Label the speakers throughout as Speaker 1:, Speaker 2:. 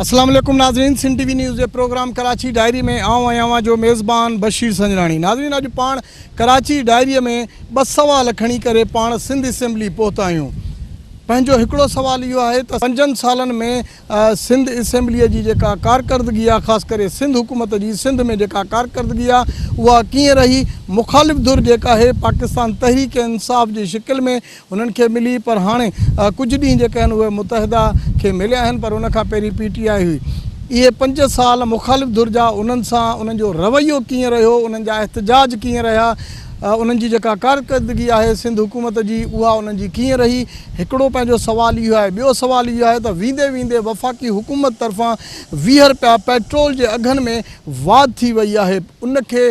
Speaker 1: اسلام عليڪم ناظرين سنڌ ٽي وي نيوز جي پروگرام ڪراچي ڊائري ۾ آئون ۽ اوهان جو ميزبان بشير سنجراڻي ناظرين اڄ پاڻ ڪراچي ڊائري ۾ ٻه سوال کڻي ڪري پاڻ سنڌ اسيمبلي پهتا آهيون پنهنجو هڪڙو سوال اهو آهي ته پنجن سالن ۾ سنڌ اسيمبليء جي جيڪا ڪارڪردگي آهي خاص ڪري سنڌ حڪومت جي سنڌ ۾ جيڪا ڪارڪردگي آهي اها ڪيئن رهي، مخالف ڌر جيڪا آهي پاڪستان تحريڪ انصاف جي شڪل ۾ هنن کي ملي پر هاڻي ڪجهه ڏينهن جيڪي آهن اهي متحده کي مليا آهن پر ان کان پهرين پي ٽي آء هئي اهي پنج سال مخالف ڌر جا انهن سان انهن جو رويو ڪيئن رهيو انهن جا احتجاج ڪيئن رهيا انهن جي جيڪا ڪارڪردگي آهي سنڌ حڪومت جي اها انهن جي ڪيئن رهي هڪڙو پنهنجو سوال اهو آهي، ٻيو سوال اهو آهي ته ويندي ويندي وفاقي حڪومت طرفان 20 رپيا پيٽرول جي اگهن ۾ واڌ ٿي وئي آهي، ان کي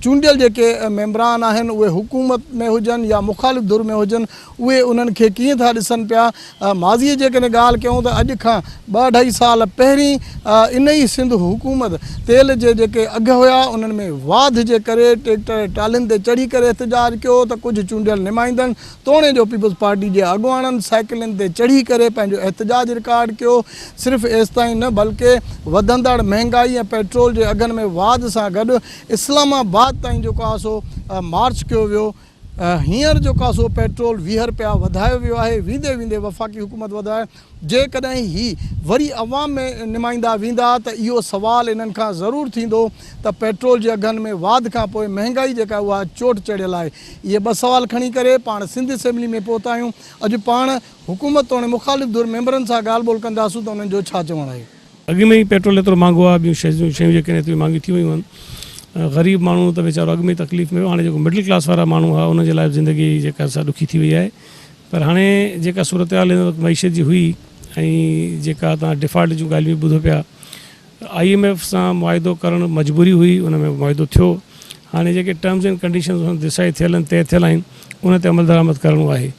Speaker 1: چونڊيل جيڪي ميمبران آهن اهي حڪومت ۾ هجن يا مخالف ڌر ۾ هجن اهي انهن کي ڪيئن ٿا ڏسن پيا؟ ماضي جي جيڪڏهن ڳالهه ڪيون ته اڄ کان ٻه اڍائي سال پهرين ان ئي سنڌ حڪومت تيل جي جيڪي اگهه هيا انهن ۾ واڌ جي ڪري ٽريڪٽر ٽرالين تي چڙهي ڪري احتجاج ڪيو ته ڪجهه چونڊيل نمائندن توڻي جو پيپلز پارٽي جي اڳواڻن سائيڪلن تي چڙهي ڪري پنهنجو احتجاج رڪارڊ ڪيو، صرف ايستائين نه بلڪه وڌندڙ مهنگائي ۽ پيٽرول جي اگهن ۾ واڌ سان گڏ اسلام آباد تائين جيڪو آهي سو مارچ ڪيو ويو، هينئر جيڪو آهي سو پيٽرول 20 رپيا وڌايو ويو آهي، ويندي ويندي وفاقي حڪومت وڌائي، جيڪڏهن هي وري عوام ۾ نمائندا ويندا ته اهو سوال انهن کان ضرور ٿيندو ته پيٽرول جي اگهن ۾ واڌ کان پوء مهنگائي جيڪا اها چوٽ چڙهيل آهي. اهي ٻه سوال کڻي ڪري پاڻ سنڌ اسيمبلي ۾ پهتا آهيون. اڄ پاڻ حڪومت توڻي مخالف ڌر ميمبرن سان ڳالهه ٻولهه ڪنداسون ته انهن جو ڇا چوڻ آهي.
Speaker 2: اڳ ۾ ئي پيٽرول ايترو مهانگو آهي ٻيون شيون جيڪي آهن ايتريون مهانگيون ٿي ويون آهن غريب ماڻهو ته ويچارو اڳ ۾ ئي تڪليف ۾ هو هاڻي جيڪو مڊل ڪلاس وارا ماڻهو هئا انهن جي لاء به زندگي جيڪا سا ڏکي ٿي وئي آهي. پر هاڻي جيڪا صورتحال هن وقت معيشت جي هئي ۽ جيڪا توهان ڊفالٽ جون ڳالهيون به ٻڌو پيا I M F سان معاهدو ڪرڻ مجبوري هئي ان ۾ معاهدو ٿيو هاڻي جيڪي terms and conditions in decide ٿيل آهن طئي ٿيل آهن ان تي عملدرآمد ڪرڻو آهي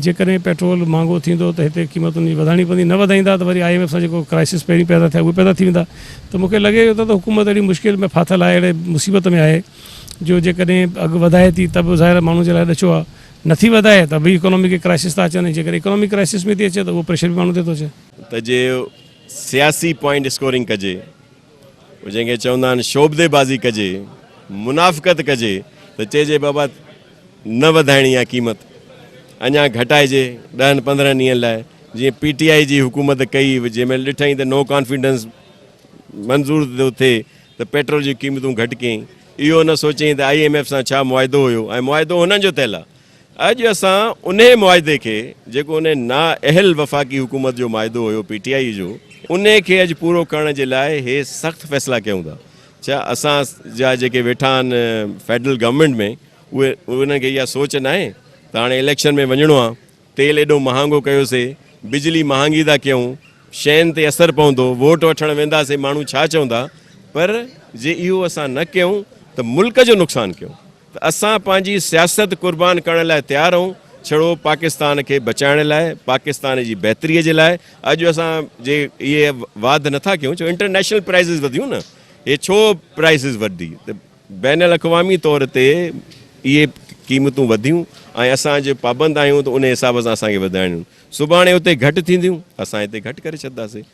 Speaker 2: جيڪڏهن پيٽرول مهانگو ٿيندو ته هتي قيمتن جي وڌائڻي پوندي نه وڌائيندا ته وري I M F سان جيڪو ڪرائسس پهرين پيدا ٿيا اهي پيدا ٿي ويندا ته مونکي لڳي ٿو ته حڪومت اهڙي مشڪل ۾ ڦاٿل آهي اهڙي مصيبت ۾ آهي جو جيڪڏهن اگهه وڌائي ٿي ته به ظاهر ماڻهو جي لاء ڏچو آهي نٿي وڌائي ته به اڪانامڪ ڪرائسس ٿا اچن ۽ جيڪڏهن اڪانامڪ ڪرائسس ۾ ٿي اچي ته اهو پريشر به ماڻهو تي ٿو اچي.
Speaker 3: ته جي سياسي پوائنٽ اسڪورنگ ڪجي، جنهن کي چوندا آهن شعبدي بازي ڪجي، منافقت ڪجي ته چئجي بابا نه وڌائڻي آهي قيمت، اڃا گهٽائجي ڏهن پندرهن ڏينهن لاء، جيئن پي ٽي آء جي حڪومت ڪئي، جنهن مهل ڏٺائين ته نو ڪانفيڊنس منظور ٿو ٿئي ته پيٽرول جون قيمتون گهٽ ڪيائين. اهو نه سوچيائين ته I M F سان ڇا معاهدو هيو ۽ معاهدو هنن جو ٿيل آهي. اڄ اسان انهي معاهدي کي جيڪو انهي نااهل وفاقي حڪومت جو معاهدو هيو پي ٽي آء جو انهي کي اڄ پورو ڪرڻ جي لاء هي سخت فيصلا ڪيون ٿا. ڇا اسان جا جيڪي ويٺا آهن فيڊرل گورنمينٽ ۾ اهي انهن کي اها سوچ ناهي ته هاڻي اليڪشن ۾ وڃڻو آهي تيل ايڏو مهانگو ڪيوسي، بجلي مهانگي ٿا ڪيون، شين تي اثر پوندو، ووٽ وٺڻ وينداسي ماڻهو ڇا چوندا، پر جي اهو اسان نه ڪيون ته ملڪ جو نقصان ڪيون ته اسان پنهنجي سياست قربان ڪرڻ لاء تيار آهيون ڇڙو پاڪستان کي بچائڻ لاء، پاڪستان جي بهتري جي لاء، اڄ اسان جي اهي واڌ نٿا ڪيون ڇو انٽرنيشنل پرائسز وڌيون نه، هي ڇو پرائسز وڌي ته. بين الاقوامي طور تي اهي قيمتون وڌيون ۽ اسان جي پابند آهيون ته ان حساب سان اسان کي وڌائڻيون سڀاڻي اتي گهٽ ٿينديون اسان هتي گهٽ ڪري ڇڏنداسين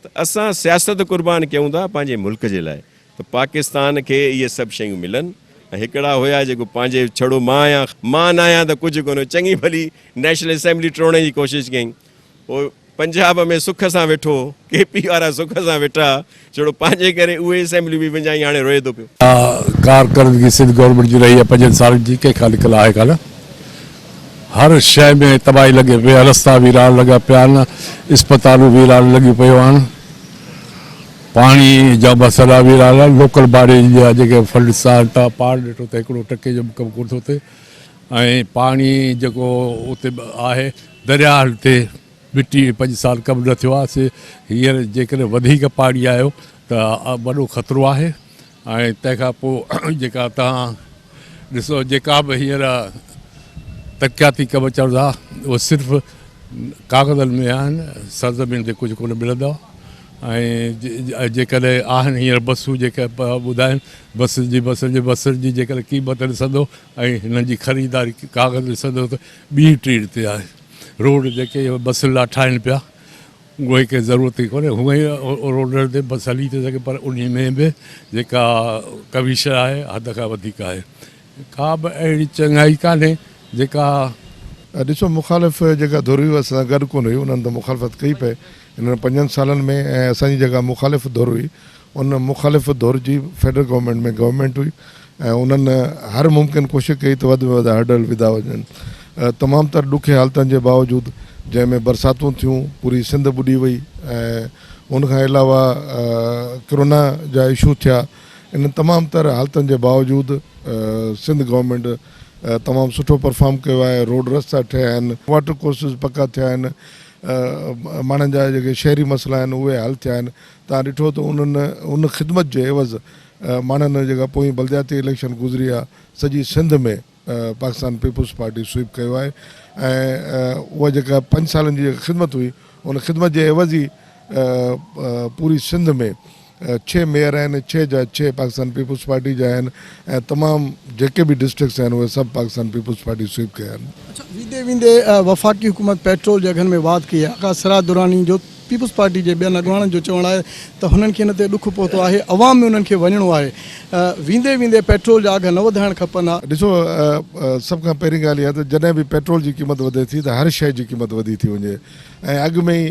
Speaker 3: ته اسان سياست قربان ڪيون ٿا پنهنجي ملڪ جي لاء ته پاڪستان کي اهي سڀ شيون ملن ۽ هڪڙا هيا جيڪو پنهنجي ڇڙو مان آهيان مان نه آهيان ته ڪجهه ڪونه چڱي ڀلي نيشنل اسيمبلي ٽوڙڻ جي ڪوشش ڪيائين هو پنجاب ۾ سک سان ويٺو هو، ڪي پي وارا سک سان ويٺا ها، ڇڙو پنهنجي ڪري اهي اسيمبليون به وڃائي هاڻي روئي ٿو پيو.
Speaker 4: ڪارڪردگي سنڌ گورنمينٽ جي رهي آهي پنجن سالن جي ڪنهن کان لڪل آهي ڪانه هر شيء ۾ تباهي لڳي پئي آهي رستا ويران لڳا پيا آهن اسپتالون ويران لڳيون پيون آهن پاڻي جا مسئلا ويران آهن لوڪل باڊي جا جيڪي فنڊس آهن تان پاڻ ڏٺو ته هڪڙو ٽڪي جو به ڪم ڪونه ٿو ٿئي ۽ پاڻي جيڪو اتي آهي درياهه تي مٽي پنج سال ڪم نه ٿيو آهي سي هينئر جيڪڏهن وڌيڪ پاڻي آيو ته وڏو خطرو آهي ۽ تنهن کان پوء جيڪا توهان ڏسو جيڪا به هينئر ترقياتي ڪم چون ٿا اهي صرف ڪاغذن ۾ آهن سرزمين تي ڪجهه ڪونه ملندو ۽ جيڪڏهن آهن هينئر بسون جيڪي ٻڌائين بس جي بسن جي بسن جي جيڪڏهن قيمت ڏسندو ۽ هنن جي خريداري ڪاغذ ڏسندو ته ٻي ٽيڙ تي آهي. روڊ جيڪي بسن لاء ٺاهين پيا اهي ڪنهن ضرورت ئي ڪونهي هونئن ئي روڊن تي بس هلي ٿي سگهي پر انهي ۾ به جيڪا ڪميشن آهي حد کان وڌيڪ آهي ڪا به اهڙي چڱائي ڪانهي جيڪا.
Speaker 5: ڏسو مخالف جيڪا ڌر هئي اها اسان سان گڏ ڪونه هئي انهن ته مخالفت ڪئي پئي انهن پنجن سالن ۾ ۽ اسان جي جيڪا مخالف ڌر هئي ان مخالف ڌر جي فيڊرل گورنمينٽ ۾ گورنمينٽ هئي ۽ انهن هر ممڪن ڪوشش ڪئي ته وڌ ۾ وڌ هرڊل وڌا وڃن. تمام تر ڏکي حالتن جي باوجود جنهن ۾ برساتون ٿيون پوري سنڌ ٻڏي وئي ۽ ان کان علاوه ڪرونا جا اشو ٿيا انهن تمام تر حالتن جي باوجود سنڌ گورنمينٽ تمام سٺو پرفارم ڪيو آهي روڊ رستا ٺهيا آهن واٽر ڪورسز پڪا ٿيا آهن ماڻهن جا جيڪي شهري مسئلا آهن اهي حل ٿيا آهن توهان ڏٺو ته انهن ان خدمت جي عيوض ماڻهن جيڪا پوئين بلدياتي اليڪشن گذري آهي سڄي Sindh ۾ Pakistan peoples party sweep ڪيو آهي ۽ اها جيڪا پنج سالن جي جيڪا خدمت هئي ان خدمت جي عيوض ئي پوري سنڌ ۾ ڇهه ميئر آهن ڇهه جا ڇهه پاڪستان پيپلز پارٽي جا آهن ۽ تمام جيڪي به ڊسٽرڪٽس آهن اهي سڀ پاڪستان پيپلز پارٽي سوئپ ڪيا آهن.
Speaker 1: اڇا ويندي ويندي وفاقي حڪومت پيٽرول جي اگهن ۾ واڌ ڪئي آهي آغا سراج دراني جو پيپلز پارٽي جي ٻين اڳواڻن جو چوڻ آهي ته هنن کي ان تي ڏک پهتو آهي، عوام ۾ انهن کي وڃڻو آهي، ويندي ويندي پيٽرول جا اگهه نه وڌائڻ کپن ها.
Speaker 5: ڏسو سڀ کان پهرين ڳالهه اها ته جڏهن به پيٽرول جي قيمت وڌي ٿي ته هر شيء جي قيمت وڌي ٿي وڃي ۽ اڳ ۾ ئي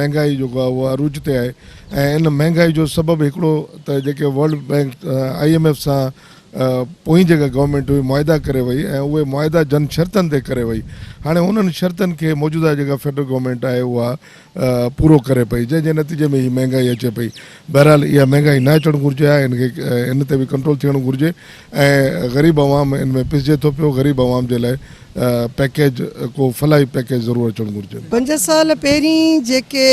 Speaker 5: مهنگائي جيڪو آهي اهو عروج تي آهي ۽ ان مهنگائي جو سبب هڪڙو ته جيڪي world bank I M F سان پوئين جيڪا گورنمينٽ هئي معاهدا ڪري وئي ۽ اهي معاهدا جن شرطن تي ڪري وئي هاڻي انهن شرطن کي موجوده جيڪا فيڊرل گورنمينٽ آهي اها پورو ڪري پئي جنهن جي نتيجي ۾ هي مهنگائي اچي پئي بهرحال اها مهنگائي نه اچڻ گهرجي ها ان کي ان تي به ڪنٽرول ٿيڻ گهرجي ۽ غريب عوام ان ۾ پسجي ٿو پيو غريب عوام جي لاء پيڪيج ڪو فلاحي پيڪيج ضرور اچڻ گهرجي.
Speaker 6: پنج سال پهرين جيڪي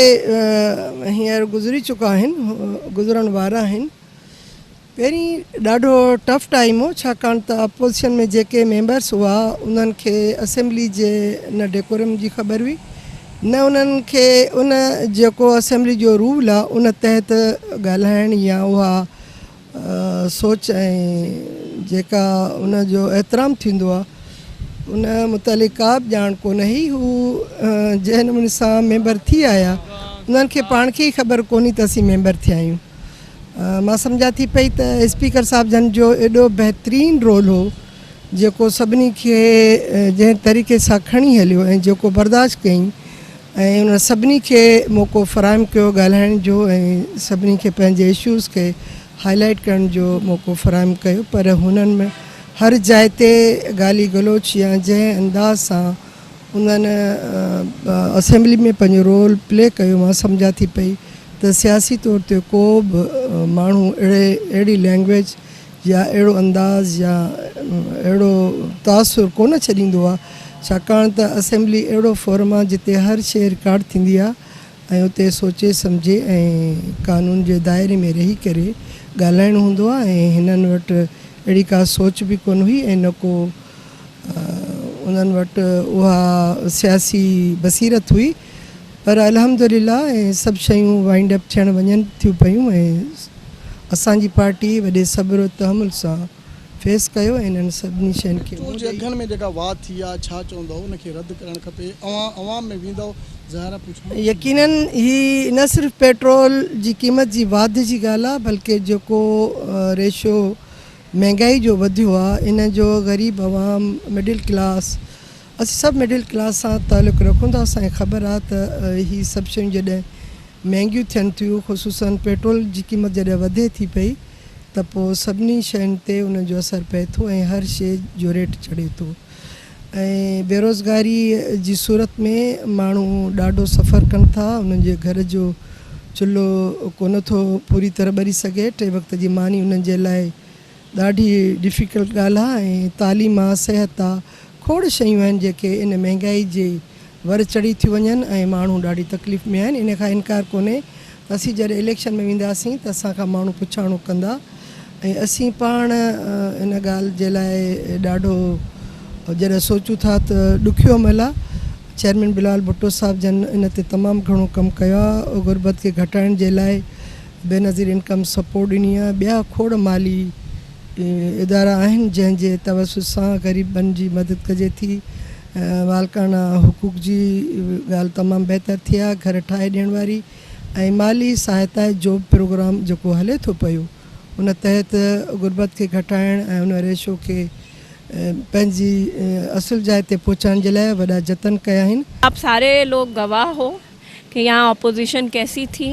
Speaker 6: هينئر گذري چڪا آهن گذرڻ وارا آهن پهرين ڏاڍو ٽف ٽائيم هو ڇاڪاڻ ته اپوزيشن ۾ جيڪي ميمبرس هئا انهن کي اسيمبلي جي نه ڊيڪورم جي خبر هئي نه انهن کي ان جيڪو اسيمبلي جو رول آ ان تحت ڳالهائڻ يا اها سوچ ۽ جيڪا ان جو احترام ٿيندو آ ان متعلق ڪا به ڄاڻ ڪونه هئي هو جنهن نموني سان ميمبر ٿي آيا انهن کي پاڻ کي ئي خبر ڪونهي ته اسين ميمبر ٿيا آهيون. مان سمجهان ٿي پئي ته اسپيڪر صاحب جن جو ايڏو بهترين رول هو جيڪو سڀني کي جنهن طريقي سان کڻي هليو ۽ جيڪو برداشت ڪيائين ۽ ان سڀني کي موقعو فراهم ڪيو ڳالهائڻ جو ۽ سڀني کي پنهنجي اشوز کي هائي لائيٽ ڪرڻ جو موقعو فراهم ڪيو پر هنن هر جاء تي گالي گلوچ يا جنهن انداز سان انهن اسيمبلي ۾ پنهنجو رول پلي ڪيو مان سمجهان ٿي پئي ته سياسي طور تي ڪو به ماڻهو اهڙي اهڙي لينگويج يا اهڙو انداز يا اهڙو تاثر ڪونه ڇڏيندو آهي ڇاڪاڻ ته اسيمبلي اهڙو فورم آهي جتي هر شيء رڪارڊ ٿيندي آهي ۽ اتي سوچي سمجهي ۽ قانون جي دائري ۾ رهي ڪري ڳالهائڻو هوندو آهي ۽ هنن وٽ اهڙي ڪا سوچ به ڪونه هئي ۽ نه ڪو انهن وٽ اها سياسي بصيرت هئي پر الحمد لله اهي سڀ شيون وائنڊ اپ ٿيڻ وڃن ٿيون پيون ۽ اسان جي پارٽي وڏي صبر و تحمل سان فيس ڪيو ۽ انهن سڀني شين کي
Speaker 1: پيٽرول
Speaker 6: منهن
Speaker 1: جي
Speaker 6: ڏئي.
Speaker 1: اگهن ۾ جيڪا واڌ ٿي آهي ڇا چوندؤ ان کي رد ڪرڻ کپي اوهان عوام ۾ ويندؤ ظاهر آهي پڇاڻو ٿيندي.
Speaker 6: يقينن هي نه صرف پيٽرول جي قيمت جي واڌ جي ڳالهه آهي بلڪه جيڪو ريشو مهنگائي جو وڌيو آ ان جو غريب عوام مڊل ڪلاس اسين سڀ مڊل ڪلاس سان تعلق رکون ٿا اسان کي خبر آ ته هي سڀ شيون جڏهن مهنگيون ٿين ٿيون خصوصا پيٽرول جي قيمت جڏهن وڌي ٿي پئي ته پوء سڀني شين تي ان جو اثر پئي ٿو ۽ هر شي جو ريٽ چڙهي ٿو ۽ بيروزگاري جي صورت ۾ ماڻهو ڏاڍو سفر ڪن ٿا انهن جي گهر جو چلهو ڪونه ٿو پوري طرح ٻري سگهي ٽي وقت جي ماني انهن جي لاء ڏاڍي ڊفيڪلٽ ڳالهه آ ۽ تعليم آ صحت آ کوڙ شيون آهن جيڪي ان مهنگائي جي ور چڙهي ٿيون وڃن ۽ ماڻهو ڏاڍي تڪليف ۾ آهن ان کان انڪار ڪونهي ته اسين جڏهن اليڪشن ۾ وينداسين ته اسان کان ماڻهو پڇاڻو ڪندا ۽ اسين پاڻ ان ڳالهه جي لاء ڏاڍو جڏهن سوچون ٿا ته ڏکيو عمل آ. چيئرمين بلاول ڀٽو صاحب جن ان تي تمام گهڻو ڪم ڪيو آ. غربت کي گهٽائڻ جي لاء بينظير انڪم سپورٽ ڏني آ. ٻيا کوڙ مالي ادارا آهن جنهن جي توسط سان غريبن جي مدد ڪجي ٿي. مالڪاڻا حقوق جي ڳالهه تمام بهتر ٿي آهي، گهر ٺاهي ڏيڻ واري ۽ مالي سهائتا جو پروگرام جيڪو هلي ٿو پيو ان تحت غربت کي گهٽائڻ ۽ ان ريشو کي پنهنجي اصل جاء تي پهچائڻ جي لاء وڏا جتن ڪيا آهن.
Speaker 7: آپ ساري لوگ گواھ ھو ڪه يھان اپوزيشن ڪيسي ٿي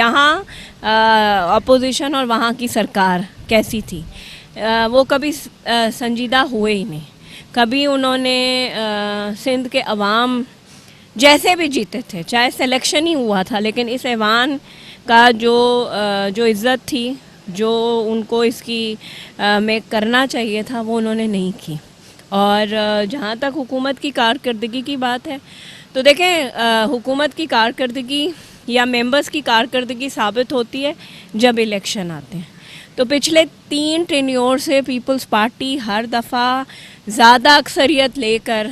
Speaker 7: يھان اپوزيشن اور وھان ڪي سرڪار ڪيسي ٿي وو ڪڀي سنجيده ھئي ھي نھين ڪڀي انھون ني سنڌ ڪي عوام جيسي ڀي جيتي ٿي چاھي سليڪشن ھي ھئا ٿا ليڪن اس ايوان ڪا جو جو عزت ٿي جو ان ڪو اس ڪي مين ڪرنا چاھيي ٿا وو انھون ني نھين ڪي اور جهان تڪ حڪومت ڪي ڪارڪردگي ڪي بات هي تو ديکين حڪومت ڪي ڪارڪردگي يا ميمبرز ڪي ڪارڪردگي ثابت هوتي هي جب اليڪشن آتي هين تو پڇلي تين ٽينيور سي پيپلز پارٽي هر دفعا زياده اڪثريت لي ڪر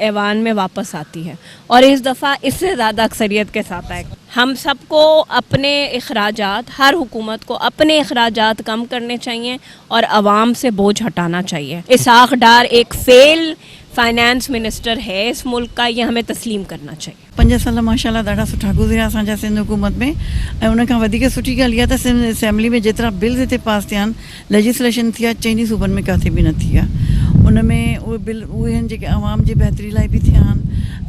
Speaker 7: ايوان ۾ واپس آتي هي اور اس دفعا اس سي زياده اڪثريت ڪي ساٿ آئي هم سب ڪو اپني اخراجات هر حڪومت ڪو اپني اخراجات ڪم ڪرني چاهيي اور عوام سي بوجھ هٽانا چاهيي. اسحاق ڊار ايڪ فيل فائنانس منسٽر هي اس ملڪ ڪا يه همين تسليم ڪرنا چاهيي.
Speaker 8: پنج سال ماشاء الله ڏاڍا سٺا گذريا اسان جا سنڌ حڪومت ۾ ۽ ان کان وڌيڪ سٺي ڳالهه اها ته سنڌ اسيمبلي ۾ جيترا بلز هتي پاس ٿيا آهن ليجسليشن ٿي آهي چئني صوبن ۾ ڪاٿي به نه ٿي آهي ان ۾ اهي بل اهي آهن جيڪي عوام جي بهتري لاء به ٿيا آهن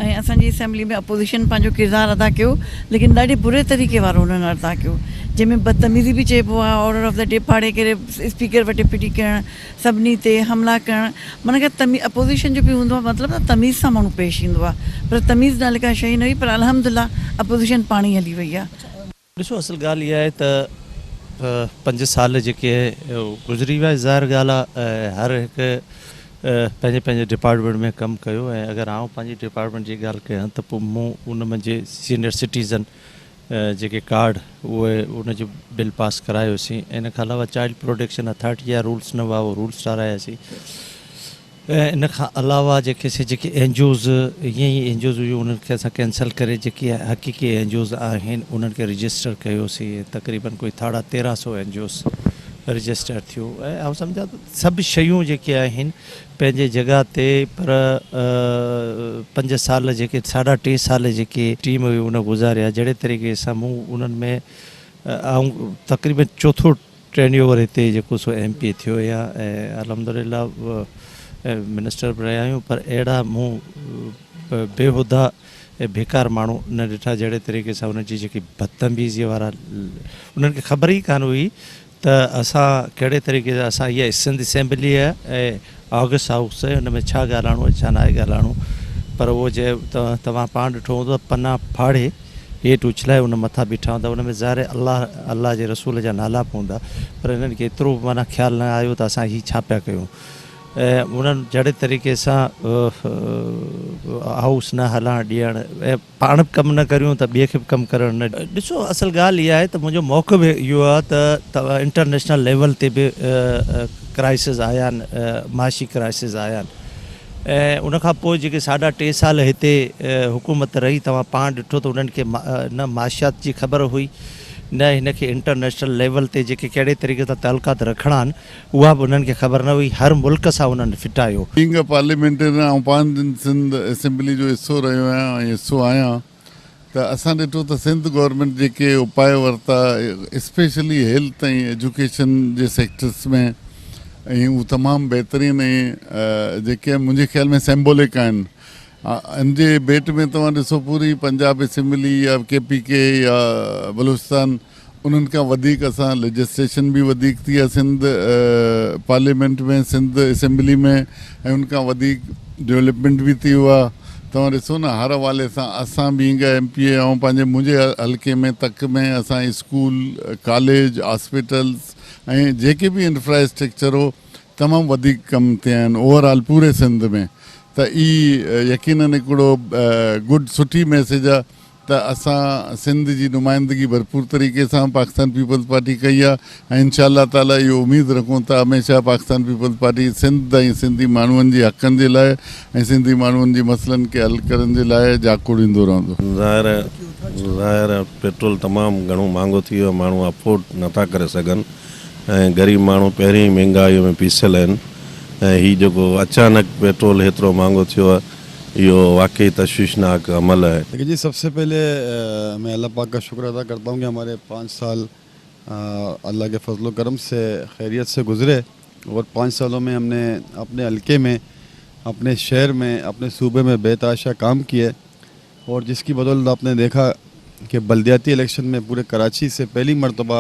Speaker 8: ۽ اسان جي اسيمبلي ۾ اپوزيشن پنهنجو ڪردار ادا ڪيو ليڪن ڏاڍي بري طريقي وارو انهن ادا ڪيو جنهن ۾ بدتميزي به چئبو آهي آرڊر آف the D ڦاڙي ڪري اسپيڪر وٽ ڦٽي ڪرڻ سڀني تي حملا ڪرڻ معنيٰ ڪا تميز اپوزيشن جو به هوندو آهي مطلب ته تميز سان ماڻهو پيش ايندو آهي پر تميز نالي ڪا شيء نه هئي پر الحمد لله اپوزيشن پاڻ ئي هلي وئي آهي.
Speaker 9: ڏسو اصل ڳالهه اها آهي ته پنج سال جيڪي گذري ويا ظاهر ڳالهه آهي هر هڪ پنهنجي پنهنجي ڊپارٽمينٽ ۾ ڪم ڪيو ۽ اگر آئون پنهنجي ڊپارٽمينٽ جي ڳالهه ڪيان ته پوء مون ان منجهه سينئر سٽيزن جيڪي ڪارڊ اهي ان جو بل پاس ڪرايوسين ان کان علاوه چائلڊ پروٽيڪشن اٿارٽي جا رولس نه هئا اهي رولس ٺاراياسين ۽ ان کان علاوه جيڪي سي جيڪي اين جي اوز ائين ئي اين جي اوز هيون انهن کي اسان ڪينسل ڪري جيڪي حقيقي اين جي اوز آهن انهن کي رجسٽر ڪيوسين تقريبن ڪوئي ساڍا تيرهن سو اين جي اوز رجسٽر ٿيون ۽ آئون سمجهان ٿو سڀ شيون جيڪي آهن پنهنجي جڳهه تي پر پنج سال جيڪي ساڍا ٽي سال جيڪي ٽيم هئي ان گذاريا جهڙي طريقي سان مون انهن ۾ آئون تقريبن چوٿون ٽينيوور هتي جيڪو سو ايم پي اي ٿيو آهيان ۽ الحمدلله منسٽر به رهيا آهيون پر اهڙا مون بيهودا ۽ بيڪار ماڻهو نه ڏٺا جهڙي طريقي سان انهن جي جيڪي بدتميزي وارا انهن کي خبر ئي ڪانه هئي ته اسان ڪهڙي طريقي سان اسان هيء سنڌ اسيمبليء ۽ آگسٽ هائوس ۽ ان ۾ ڇا ڳالهائڻو ۽ ڇا ناهي ڳالهائڻو پر اهو جي توهان پاڻ ڏٺو هوندو ته پنا ڦاڙي هيٺ اڇلائي ان مٿان بيٺا هوندا ان ۾ ظاهر الله الله جي رسول جا نالا به هوندا پر هنن کي ايترو به معنيٰ خيال نه آيو ته اسان هي ڇا پيا ڪيون ۽ انهن جهڙي طريقي سان هائوس نه هلائڻ ڏيڻ ۽ پاڻ به ڪم نه ڪريون ته ٻئي کي به ڪم ڪرڻ نه ڏيون. ڏسو اصل ڳالهه اها آهي ته منهنجو موقف اهو آهي ته انٽرنيشنل ليول تي به ڪرائسز آيا آهن معاشي ڪرائسز آيا آهن ۽ ان کان پوء جيڪي ساڍا ٽي سال هتي حڪومت رهي توهان پاڻ ڏٺو ته انهن کي نه معاشيات جي خبر هئي نه هن کي انٽرنيشنل ليول تي جيڪي ڪهڙي طريقي سان تعلقات رکڻا آهن اها به انهن کي خبر نه هئي، هر ملڪ سان انهن ڦٽايو.
Speaker 5: بينگ ا پارليامينٽيرين آئون پاڻ سنڌ اسيمبلي جو حصو رهيو آهيان ۽ حصو آهيان ته اسان ڏٺو ته سنڌ گورنمينٽ جيڪي اپاء ورتا اسپيشلي هيلٿ ۽ ايجوڪيشن جي سيڪٽرس ۾ ۽ هو تمام بهترين ۽ جيڪي منهنجي خيال ۾ سيمبولڪ آهن ان جي ڀيٽ ۾ توهان ڏسو پوري پنجاب اسيمبلي يا ڪي پي ڪي يا بلوچستان انهن کان وڌيڪ اسان ليجسليشن به وڌيڪ ٿي آهي سنڌ پارليامينٽ ۾ سنڌ اسيمبلي ۾ ۽ ان کان وڌيڪ ڊولپمينٽ به ٿي ويو آهي توهان ڏسو نه هر حوالي سان اسان بينگ ايم پي اي آئون پنهنجي منهنجي حلقي ۾ تڪ ۾ اسان اسڪول ڪاليج هاسپيٽلس ۽ جيڪي به انفراسٽرڪچر هو تمام وڌيڪ ڪم ٿيا آهن اوور آل پوري سنڌ ۾ ته اي يقينن هڪڙو گڊ سٺي ميسيج آهي ته اسان سنڌ جي نمائندگي ڀرپور طريقي سان پاڪستان پيپلز پارٽي ڪئي آهي ۽ انشاء الله تعالي اهو اميد رکون ٿا هميشه پاڪستان پيپلز پارٽي سنڌ ۽ سنڌي ماڻهن جي حقن جي لاء ۽ سنڌي ماڻهن جي مسئلن کي حل ڪرڻ جي لاء جاکوڙيندو رهندو.
Speaker 10: ظاهر ظاهر پيٽرول تمام گهڻو مهانگو ٿي ويو آهي ماڻهو افورڊ نٿا ڪري سگهن ۽ غريب ماڻهو پهرين ئي مهنگائي ۾ پيسيل آهن ۽ هي جيڪو اچانڪ پيٽرول هيترو مهانگو ٿيو آهي. اهو واقعي تشويشناڪ عمل آهي.
Speaker 11: देखिए जी सबसे पहले मैं अल्लाह पाक का शुक्र अदा करता हूँ कि हमारे पाँच साल अल्लाह के फजल करम से खैरियत से गुज़रे और पाँच सालों में हमने अपने हलके में, अपने शहर में, अपने सूबे में बेतहाशा काम किए और जिसकी बदौलत आपने देखा कि बल्दियाती इलेक्शन में पूरे कराची से पहली मरतबा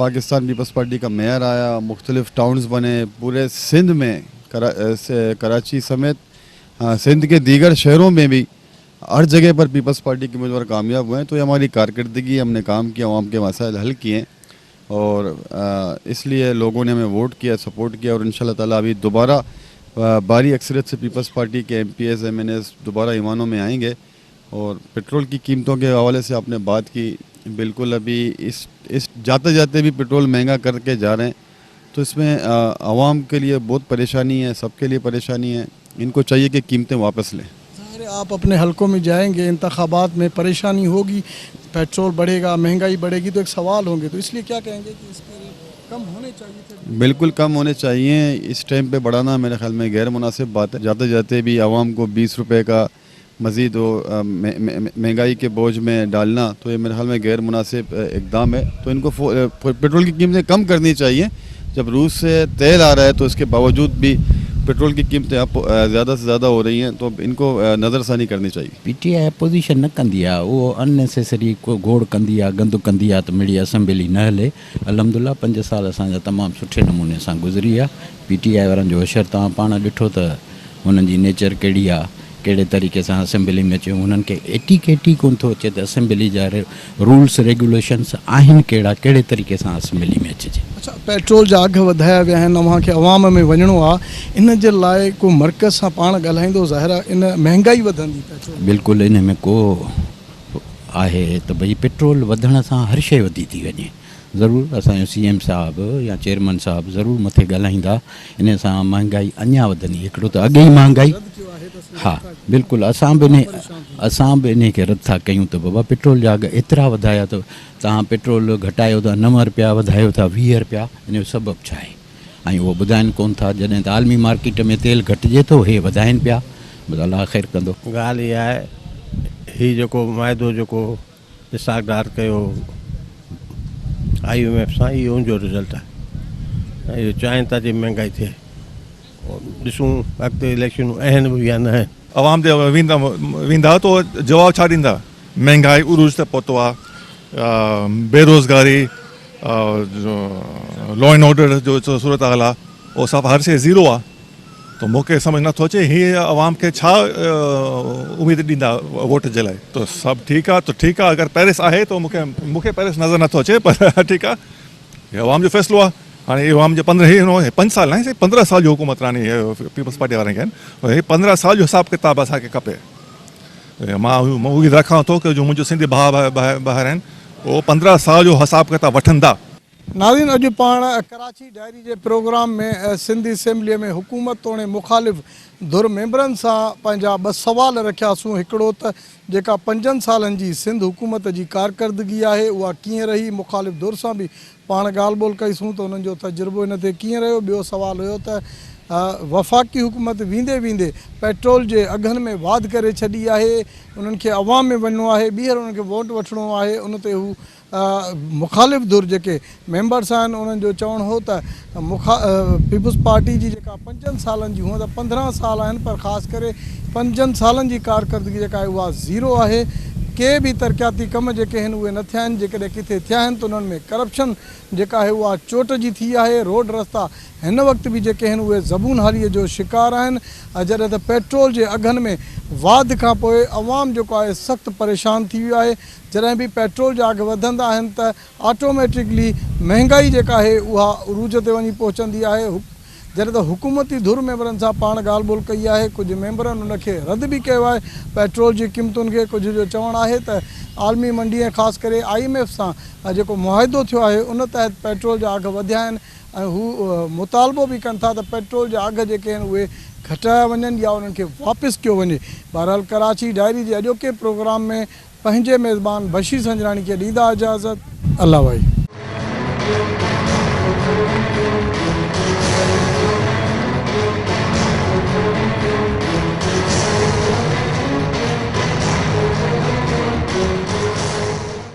Speaker 11: पाकिस्तान पीपल्स पार्टी का मेयर आया, मुख्तलिफ़ टाउन्स बने पूरे सिंध में, कराची समेत सिंध के दीगर शहरों में भी हर जगह पर पीपल्स पार्टी के उम्मीदवार कामयाब हुए हैं। तो ये हमारी कारकर्दगी, हमने काम किया, अवाम के मसाइल हल किए और इसलिए लोगों ने हमें वोट किया, सपोर्ट किया और इंशाअल्लाह ताला अभी दोबारा भारी अक्सरियत से पीपल्स पार्टी के M P S, M N S दोबारा ईवानों में आएंगे। और पेट्रोल की कीमतों के हवाले से आपने बात की, बिल्कुल अभी इस जाते जाते भी पेट्रोल महंगा करके जा रहे हैं, तो इसमें आवाम के लिए बहुत परेशानी है, सबके लिए परेशानी है। इनको चाहिए कि कीमतें वापस लें।
Speaker 1: ज़ाहिर है आप अपने हलकों में जाएंगे, इंतखाबात में परेशानी होगी, पेट्रोल बढ़ेगा, महंगाई बढ़ेगी, तो एक सवाल होंगे, तो इसलिए क्या कहेंगे कि इसके रेट कम होने चाहिए थे?
Speaker 11: बिल्कुल कम होने चाहिए, इस टाइम पे बढ़ाना मेरे ख्याल में गैर मुनासिब बात है। जाते जाते भी आवाम को 20 रुपये का मज़ीद वो महंगाई के बोझ में डालना, तो ये मेरे ख्याल में गैर मुनासिब इकदाम है। तो इनको पेट्रोल की कीमतें कम करनी चाहिए। जब रूस से तेल आ रहा है तो इसके बावजूद भी पेट्रोल की कीमतें अब ज़्यादा से ज़्यादा हो रही हैं, तो अब इनको नज़रसानी करनी चाहिए।
Speaker 12: पी टी I opposition न कंदी आहे, उहो अननेसेसरी को गोड़ कंदी आहे, गंद कंदी आहे त मिड़ी असेंबली न हले। अल्हम्दुलिल्लाह पंज साल असांजा तमामु सुठे नमूने सां गुज़री विया। पी टी I वारनि जो असरु तव्हां पाण ॾिठो त हुननि जी नेचर कहिड़ी आहे, कहिड़े तरीक़े सां असेंबली में अचे, हुननि खे एटिकेट ई कोन थो अचे त असेंबली जा रूल्स रेगुलेशंस आहिनि कहिड़ा, कहिड़े तरीक़े सां असेंबली में अचिजे।
Speaker 1: अच्छा, पेट्रोल जा अघ वधाया विया आहिनि, तव्हांखे अवाम में वञिणो आहे, इन जे लाइ को मर्कज़ सां पाण ॻाल्हाईंदो? ज़ाहिर आहे इन महंगाई वधंदी पेट्रोल।
Speaker 12: बिल्कुलु इन में को आहे त भई पेट्रोल वधण सां हर शइ वधी थी वञे। ज़रूरु असांजो सी एम साहब या चेयरमैन साहब ज़रूरु मथे ॻाल्हाईंदा, इन सां महंगाई अञा वधंदी। हिकिड़ो त अॻे ई महंगाई, हा बिल्कुलु असां बि इन खे रद्द था कयूं त बाबा पेट्रोल जा अघ एतिरा वधाया अथव, तव्हां पेट्रोल घटायो था 9 रुपया, वधायो था 20 रुपया, इन जो सबबु छा आहे? ऐं उहो ॿुधाइनि कोन था। जॾहिं त आलमी मार्केट में तेल घटिजे थो, हे वधाइनि पिया, बसि अलाह ख़ैर कंदो।
Speaker 10: ॻाल्हि इहा आहे, ही जेको मुआहिदो जेको इसहाक़ डार कयो I am F सां, इहो उनजो रिज़ल्ट आहे ऐं इहो चाहिनि था जी महंगाई थिए। ॾिसूं अॻिते इलेक्शनूं आहिनि बि या न आहिनि।
Speaker 13: अवाम ते वेंदा तो जवाब छा ॾींदा? महंगाई उरूज ते पहुतो आहे, बेरोज़गारी, लॉ एंड ऑर्डर जो सूरत हाल आहे उहो सभु हर शइ ज़ीरो आहे। त मूंखे सम्झ नथो अचे हीअ अवाम खे छा उमेद ॾींदा वोट जे लाइ। त सभु ठीकु आहे त ठीकु आहे, अगरि पेरिस आहे त मूंखे पेरिस नज़र नथो अचे, पर ठीकु आहे, इहो अवाम जो फ़ैसिलो आहे। हाणे इहो अवाम जो पंद्रहं, हे पंज साल न आहे, 15 साल जो हुकूमत रानी पीपल्स पार्टी वारनि खे आहिनि, हे 15 साल जो हिसाबु किताबु असांखे खपे। मां उमेद रखां थो की जो मुंहिंजो सिंधी भाउ ॿाहिरि आहिनि उहो 15 साल जो हिसाबु किताबु वठंदा।
Speaker 1: नाज़रीन, अॼु पाण कराची डायरी जे प्रोग्राम में सिंध असेंबलीअ में हुकूमत तोड़े मुखालिफ़ धुर मेंबरनि सां पंहिंजा ॿ सवाल रखियासीं। हिकिड़ो त जेका 5 सालनि जी सिंध हुकूमत जी कारकर्दगी आहे उहा कीअं रही, मुखालिफ़ धुर सां बि पाण ॻाल्हि ॿोल कईसूं त उन्हनि जो तजुर्बो इन ते कीअं रहियो। ॿियो सवाल हुयो त वफ़ाक़ी हुकूमत वेंदे वेंदे पेट्रोल जे अघनि में वाध करे छॾी आहे, उन्हनि खे अवाम में वञिणो आहे, ॿीहर उन्हनि खे वोट वठिणो आहे, उन ते हू मुखालिफ़ धुर जेके मेंबर्स आहिनि उन्हनि जो चवणु हो त पीपल्स पार्टी जी जेका 5 सालनि जी, हूअं त 15 साल आहिनि पर ख़ासि करे 5 सालनि जी कारकर्दगी जेका आहे उहा ज़ीरो आहे। के बि तरक़ियाती कम जेके आहिनि उहे न थिया आहिनि, जेकॾहिं किथे थिया आहिनि त उन्हनि में करप्शन जेका आहे उहा चोट जी थी आहे। रोड रस्ता हिन वक़्तु बि जेके आहिनि उहे ज़बून हालीअ जो शिकार आहिनि। ऐं जॾहिं त पेट्रोल जे अघनि में वाध खां पोइ अवाम जेको आहे सख़्तु परेशान थी वियो आहे। जॾहिं बि पेट्रोल जा अघ वधंदा आहिनि त ऑटोमेटिकली महंगाई जेका आहे उहा उरूज ते वञी पहुचंदी आहे। जॾहिं त हुकूमती धुर मेंबरनि सां पाण ॻाल्हि ॿोल कई आहे, कुझु मेंबरनि उनखे रद्द बि कयो आहे पेट्रोल जी क़ीमतुनि खे। कुझु जो चवणु आहे त आलमी मंडी ऐं ख़ासि करे I am F सां जेको मुआहिदो थियो आहे उन तहत पेट्रोल जा अघ वधिया आहिनि ऐं हू मुतालबो बि कनि था त पेट्रोल जा अघ जेके आहिनि उहे घटाया वञनि या उन्हनि खे वापसि कयो वञे। बहरहाल कराची डायरी जे अॼोके प्रोग्राम में पंहिंजे मेज़बान बशीर संजरानी खे ॾींदा इजाज़त। अलाह भाई।